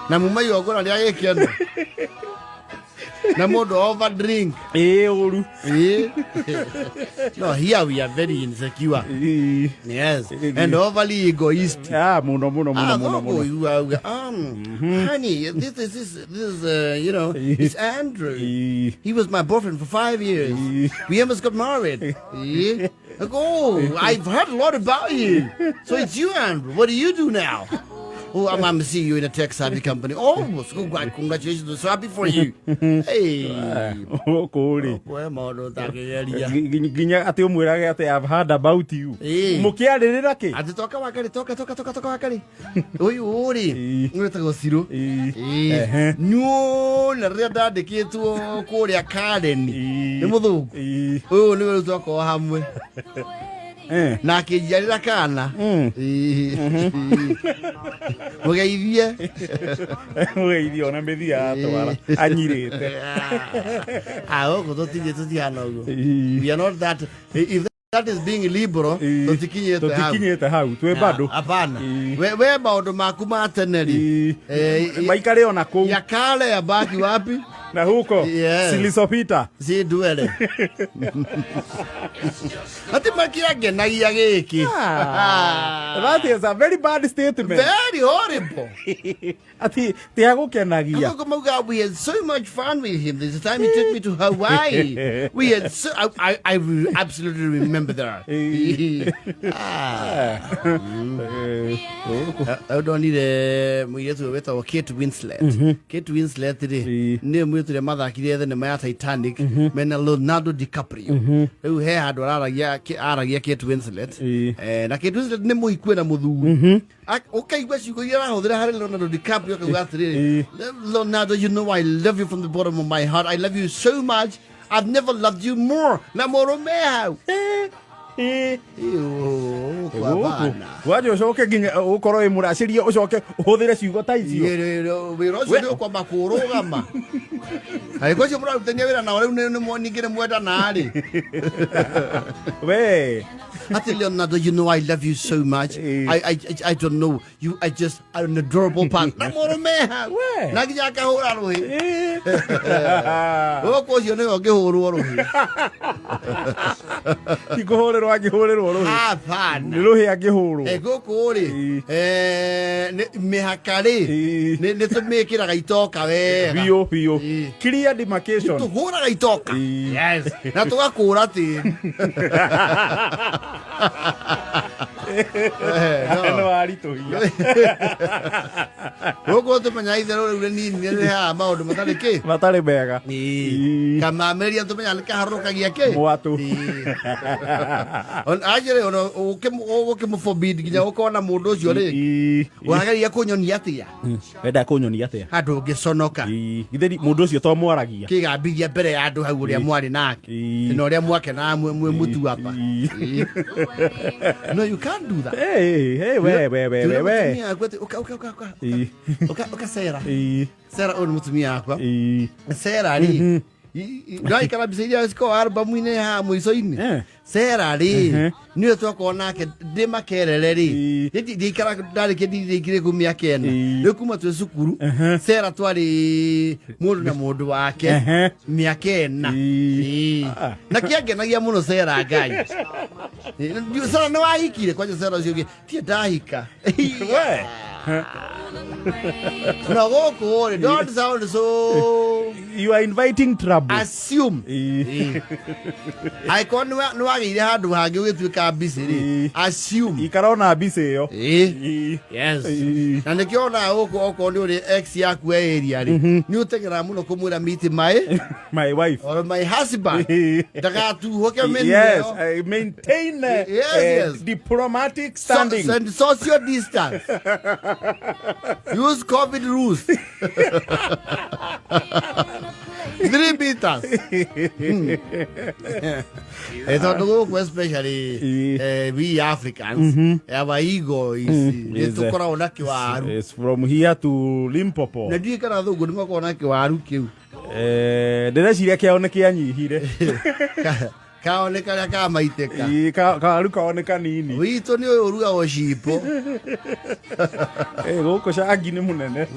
Na muma igongona rĩa gĩkeno na mũndũ over drink. Ĩĩ, ũru. Ĩĩ. No, here we are very insecure. Ĩĩ. Yes, and overly egoistic. Ah, mũno mũno mũno. Ah, Mũno thoko mũno. you are, honey, this is this is it's Andrew. Ĩĩ. He was my boyfriend for 5 years. We almost got married. Yeah. Like, oh, I've heard a lot about you. So it's you, Andrew. What do you do now? Oh, I'm CEO in a tech savvy company. Oh, so congratulations. I'm so happy for you. Hey. Gũkũ rĩ, We maũndũ ũtangĩgeria. Nginya atĩ ũmwĩrage atĩ I've heard about you. Ĩĩ. Mũkĩarĩrĩra kĩ? Atĩ toka wakari, toka, toka, toka, toka wakari. Ũyũ rĩ, Ĩĩ. wĩtagwo Cirũ. Ĩĩ. Ĩĩ. Ehe. Nyuona rĩrĩa ndandĩkĩtwo kũrĩa Karen. Ĩĩ. Nĩ mũthũngũ. Ĩĩ. Ũyũ nĩwe rĩu twakorwo hamwe. Na akĩnjiarĩra kana. Ĩĩ. Mũgeithie. Mũgeithie ona mĩthia atwara anyirĩte. Ah, gũkũ tũtirĩ, tũtihana ũguo. Ĩĩ. We are not that. If that is being liberal, Ĩĩ. tũtikinyĩte hau. Tũtikinyĩte hau, twĩ bado. Hapana. Ĩĩ. We maũndũ maku ma tene rĩ, Ĩĩ. Maikare ona kũu. Ya kale ya baki wapi? Na huko. Yes. Silisopita. Si ndwere ati makiangenagia gĩkĩ. That is a very bad statement. Very horrible. Ati tiagũkenagia. Agogo mauga, we had so much fun with him. There's a time he took me to Hawaii. We had so I absolutely remember that. Ah. Hau ndonire mũirĩtu ũyũ wĩtagwo Kate Winslet. Kate Winslet rĩ, nĩwe mũirĩtu ũrĩa mathakire thenema ya Titanic mena Leonardo DiCaprio. Rĩu he handũ araragia aragia Kate Winslet. Na Kate Winslet nĩ mũhiku na mũthuri. Ũkaigua ciugo iria arahũthĩra harĩ Leonardo DiCaprio, akauga atĩrĩrĩ, "Leonardo, you know I love you from the bottom of my heart. I love you so much. I've never loved you more." Na mũrũme hau. Ĩũ, kwa bana. Waja ũcoke nginya ũkorwo wĩ mũracĩrie, ũcoke ũhũthĩre ciugo ta icio. Wĩra ũcio nĩ ũkwamba kũrũgama angĩkorwo ũcio mũrarutania wĩra nao rĩu ningĩ nĩ mwendana rĩ. We. Ati "Leonardo, you know I love you so much. I don't know you, I just an adorable person." Na mũrũme hau. We. Na nginya akahũra rũhĩ. Gũkũ ũcio nĩwe ũngĩhũrwo rũhĩ. Ti kũhũrĩrwo angĩhũrĩrwo rũhĩ. Hapana. Nĩ rũhĩ angĩhũrwo. Gũkũ rĩ, mĩhaka rĩ, nĩ tũmĩkĩraga itoka wega. Biũ biũ. Clear demarcation. Tũhũraga itoka. Yes. Na tũgakũra tĩri. No. No aritũhia. Gũkũ tũmenya itherũ rĩu rĩnini nĩ rĩrehaga maũndũ matarĩ kĩ? Matarĩ mega. Kamameria tũmenya nĩ kaharũrũkagia kĩ? Mwatũ. Anjĩrĩ ona ũgũkĩmũforbid nginya ũkona mũndũ ũcio rĩ, ũrageria kũnyonia atĩa? Wenda kũnyonia atĩa? Handũ ũngĩconoka. Githĩ mũndũ ũcio to mwaragia? Kĩgambithia mbere ya andũ hau ũrĩa mwarĩ nake na ũrĩa mwakenaga mwĩ mũtu apa. No, you can't do that. Hey, hey, we, we, we, we, we. Mũtumia waku atĩ, "Ũka, ũka, ũka, ũka, ũka, ũka, Sarah." Sarah ũyũ nĩ mũtumia wakwa. Sarah rĩ, ndĩraikara mbica iria cikoragwo albamu-inĩ haha mũico-inĩ. Sarah rĩ, nĩwe twakorwo nake ndĩ Makerere rĩ. Ndiikara ndarĩkia ndirĩkire kũu mĩaka 4. Rĩu kuma twĩ cukuru, Sarah twarĩ mũndũ na mũndũ wake mĩaka 4. Na kĩangenagia mũno Sarah Ngai. Sarah nĩ wahikire kwanja? Sarah ũcio ũngĩ tie ndahika. We. No gũkũ rĩ, don't sound so You are inviting trouble. Assume. Angĩkorwo nĩ wagĩire handũ hangĩ ũgĩtuĩka busy rĩ, assume. Ikara ona mbica ĩyo. Ĩĩ. Yes. Na nĩkĩo onaga gũkũ okorwo nĩ ũrĩ ex yaku e area rĩ, nĩ ũteng'eraga mũno kũmwĩra, "Meet my My wife." or my husband," ndagatuhũke mĩnua Yes, ĩyo. I maintain diplomatic standing. So, and social distance. Use COVID rules. 3 meters. Tondũ gũkũ especially we Africans, our ego is nĩ tũkoragwo na kĩwaru. It's from here to Limpopo. Na ndiũĩ kana thũngũ nĩ makoragwo na kĩwaru kĩu. Ndĩreciria kĩao nĩ kĩanyihire. Kao nĩ karĩa ka maitĩka. Ĩĩ, kawaru kao nĩ kanini. Witũ nĩ ũyũ ũrugagwo cipo. Ĩ, gũkũ cangi nĩ mũnene.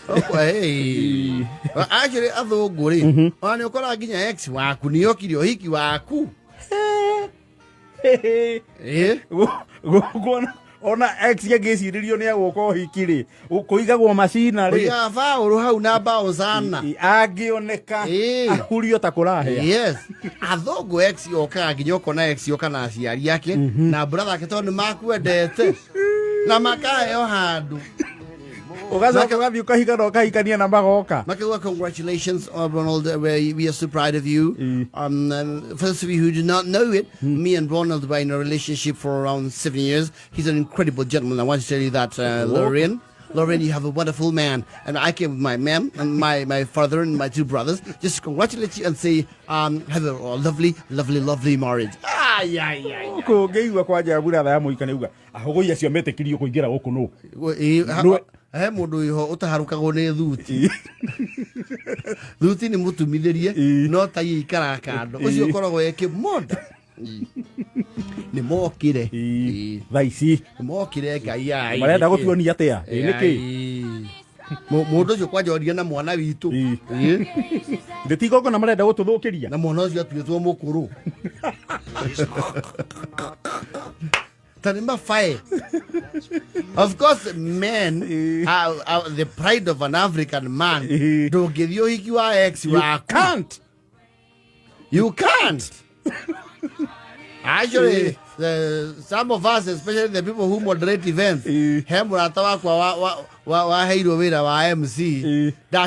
Ũkwa, hey. Actually athũngũ rĩ, ona nĩ ũkoraga nginya ex waku nĩ okire ũhiki waku. Ĩ? Gũkũ ona ex angĩcirĩrio nĩ agũka ũhiki rĩ, kũigagwo macina rĩ. Kũigaga baũrũ hau na mbaũ sana. Angĩoneka ahurio ta kũrahĩa. Yes. Athũngũ ex okaga nginya ũkona ex oka na aciari ake na brother ake tondũ nĩ makwendete na makaheo handũ. Ũgacoka ũgathiĩ ũkahiga na ũkahikania na magoka. Makauga, congratulations, Ronald. We are so proud of you. For those of you who do not know it, me and Ronald were in a relationship for around 7 years. He's an incredible gentleman. I want to tell you that, Lorraine. Lorraine, you have a wonderful man. And I came with my mom and my father and my two brothers just to congratulate you and say, have a lovely, lovely, lovely marriage. Yeah, yeah, yeah. Kũngĩigua kwanja buratha ya mũhikania uga, ahũgũi acio metĩkĩrio kũingĩra gũkũ nũ? Nũ- He mũndũ wĩho ũtaharũkagwo nĩ thuti. Thuti nĩ mũtumithĩrie, no tai ĩikaraga kando. Ũcio ũkoragwo e kĩmonda. Nĩ mokire. Thaa ici. Nĩ mokire Ngai ai. Marenda gũtuonia atĩa? Ĩ, nĩkĩ? Mũndũ ũcio kwanja oria na mwana witũ. Ndĩ ti igongona marenda gũtũthũkĩria? Na mwana ũcio atuĩtwo mũkũrũ. Ta nĩ mabae. Of course, men are the pride of an African man. Ndũngĩthiĩ ũhiki wa ex You waku. can't. You can't. Actually, some of us, especially the people who moderate events, he mũrata wakwa waheirwo wĩra wa MC.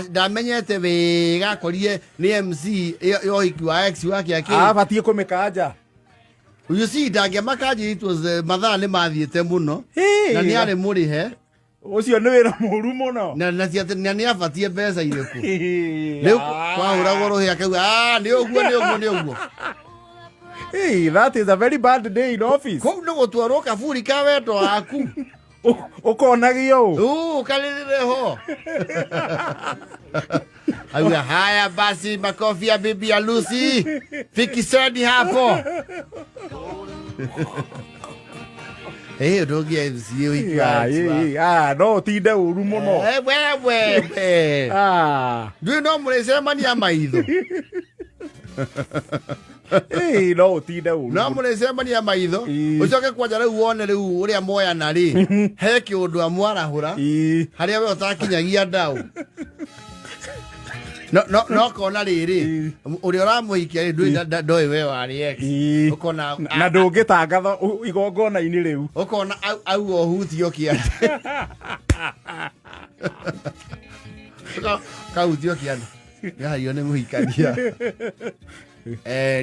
Ndamenyete wega akorire nĩ MC ya ũhiki wa ex wake akĩ. Abatiĩ kũmĩkanja. You see, ndangĩamakanja, it was mathaa nĩ mathiĩte mũno. Na nĩ arĩ mũrĩhe. Ũcio nĩ wĩra mũru mũno. Na ti atĩ, na nĩ abatie mbeca irĩkũ. Rĩu kwahũragwo rũhĩ akauga, nĩ ũguo, nĩ ũguo, nĩ ũguo. Hey, that is a very bad day in office. Kũu nĩ gũtwarwo kaburi ka wendo waku. Ũkonagio ũ? Ũ, ũkarĩrĩre ho. Auga, haya basi, makofi ya bibi harusi. Fikiseni hapo. Eh, ndũngĩ MC ũhiki wa Ya, ex wa. no ũtinde ũru mũno. We, we, we. Ndũĩ no mũrĩcemania maitho. No ũtinde ũru No mũno. mũrĩcemania maitho. Ũcoke kwanja rĩu wone rĩu ũrĩa moyana rĩ. He kĩũndũ amwarahũra. Harĩa we ũtakinyagia ndau. No, no, no kona rĩrĩ, ũrĩa ũramũhikia rĩ, ndũĩ ndoĩ we warĩ ex. Ũkona Na ndũngĩtangatha igongona-inĩ rĩu. Ũkona auga ũhutio kĩande. Kahutio kĩande. Yayo nĩ mũhikania.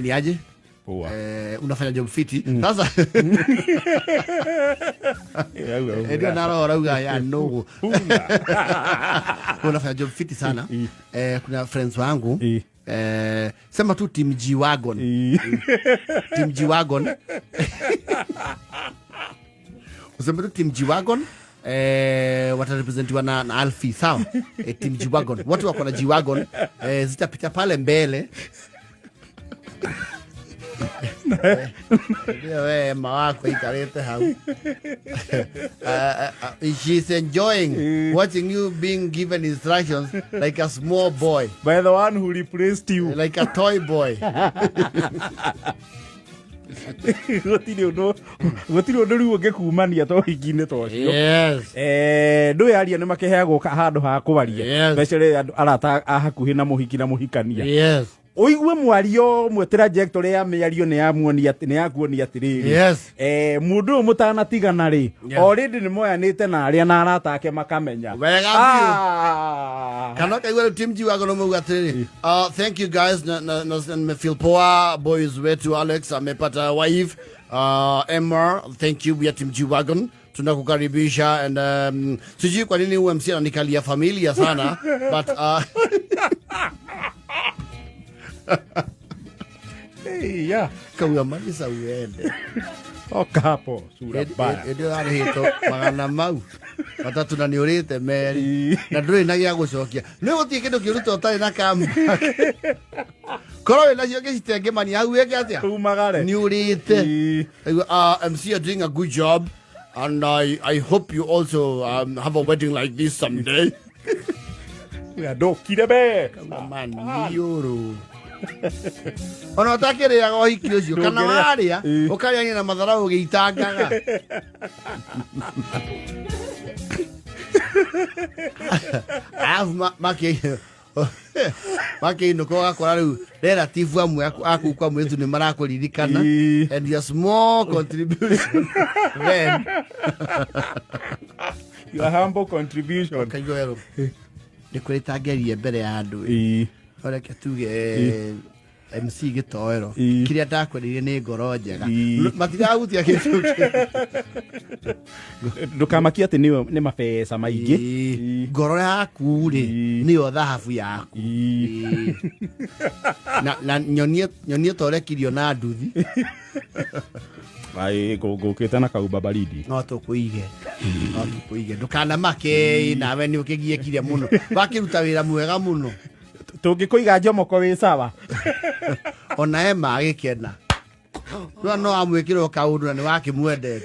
Ni aje? Poa. Unafanya job fiti. Sasa. Ndio naro rauga ya ndugu. Unafanya job fiti sana. Kuna friends wangu. Sema tu Team G Wagon. Team G Wagon. Useme tu Team G Wagon. Watarepresentiwa na Alfie, sawa? Team G Wagon. Watu wako na G Wagon, zitapita pale mbele. Ndio we ma wako ikarete hau. She's enjoying watching you being given instructions like a small boy. By the one who replaced you. Like a toy boy. Gũtirĩ ũndũ, gũtirĩ ũndũ rĩu ũngĩkumania to ũhiki-inĩ ta ũcio. Yes. Ndũĩ aria nĩ makĩheagwo handũ ha kwaria. Yes. Especially andũ arata a hakuhĩ na mũhiki na mũhikania. Yes. Ũigue mwario ũmwe trajectory ya mĩario nĩ yamuonia atĩ, nĩ yakuonia atĩrĩrĩ. Yes. Mũndũ ũyũ mũtanatigana rĩ, Yes. already nĩ moyanĩte na arĩa na arata ake makamenya. Wega biũ. Kana ũkaigua rĩu Team G Wagon ũmauga atĩrĩrĩ, thank you guys, na nimefeel poa, boys wetu Alex amepata wife, Emma, thank you, we are Team G Wagon. Tunakukaribisha and sijui kwa nini UMC ananikalia familia sana, but Hey, yeah. Kauya malisa uende. Toka hapo sura mbaya. Hĩndĩ ĩyo yarĩhĩtwo magana mau matatũ na nĩ ũrĩte merĩ na ndũrĩ na gĩa gũcokia, nĩ gũtirĩ kĩndũ kĩũru ta ũtarĩ na comeback. Korwo wĩ nacio ngĩcitengemania hau wĩke atĩa? Umagare. Nĩ ũrĩte. MC, you're doing a good job, and I hope you also have a wedding like this someday. Ndokire be. Man, nĩ ũrũ ona ũtakĩrĩaga ũhiki ũcio kana Ndũngĩrĩa. Warĩa ũkarĩania na matharau ũgĩitangaga, arabu makĩinũka ũgakora rĩu relative amwe aku kwa mwĩtu nĩ marakũririkana and your small contribution then. Your humble contribution. Ũkaigua werũ nĩ kũrĩ tangerie mbere ya andũ. Reke tuge MC gĩtoero kĩrĩa ndakwereire nĩ ngoro njega. Matirahutia kĩndũ kĩngĩ. Ndũkamakie atĩ nĩ mabeca maingĩ. Ngoro yaku rĩ nĩyo thahabu yaku. Na nyonie ta ũrekirio na nduthi. Ai, ngũkĩte na kaumba baridi. No tũkũige ndũkanamake, nawe nĩ ũkĩgiĩkire mũno, wakĩruta wĩra mwega mũno. Tũngĩkũiga njomoko wĩ sawa. Ona ema agĩkena no no amwĩkĩrwo kaũndũ na nĩ wakĩmwendete.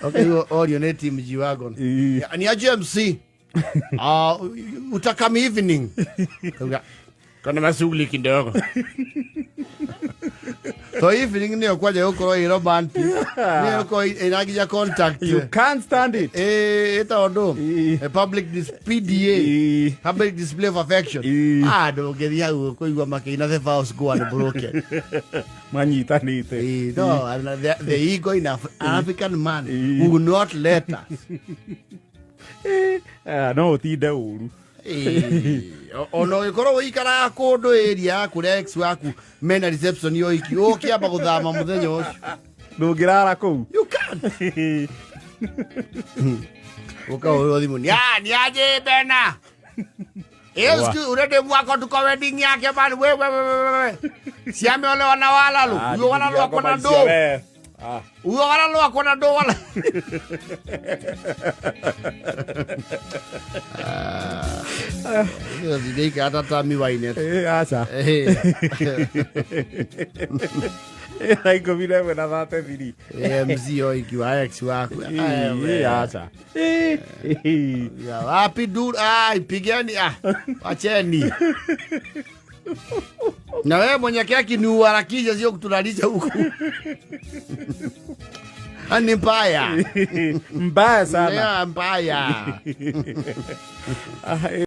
Okay, orio nĩ team G-Wagon. Ni aje MC? Utakam evening. Kauga, kana mashughuli kidogo. So evening nĩyo kwanja gũkorwo ĩ romantic. Nĩyo gũkorwo ĩna nginya contact. You can't stand it. Tondũ public PDA, public display of affection. Ah, ndũngĩthiĩ hau kũigua makĩina "The Vows Go Unbroken". Manyitanĩte. No, and the ego in an African man will not let us. Ah, no ũtinde ũru. Ona ũgĩkorwo ũikaraga kũndũ area ya kũrĩa ex waku mena reception ya ũhiki, ũkĩamba gũthama mũthenya ũcio. Ndũngĩrara kũu. You can't. Ũkahũrwo thimũ ni ah ni aje bena. Excuse, urende mwako tuko wedding yake man, we we we we we. Si ameolewa na walalu. Huyo walalu ako na do. Ah. Huyo walalu ako na do wala. Ah. Hiyo hata tami waine. Aca. Thaa 11 na 33. MC oiki wa ex waku. Aca. Ya, wapi du, ah, pigeni, ah, wacheni. Na wewe mwenye keki ni uharakishe, sio kutulalisha huku. Ah, ni mbaya. Mbaya sana. Yeah, mbaya. Ah.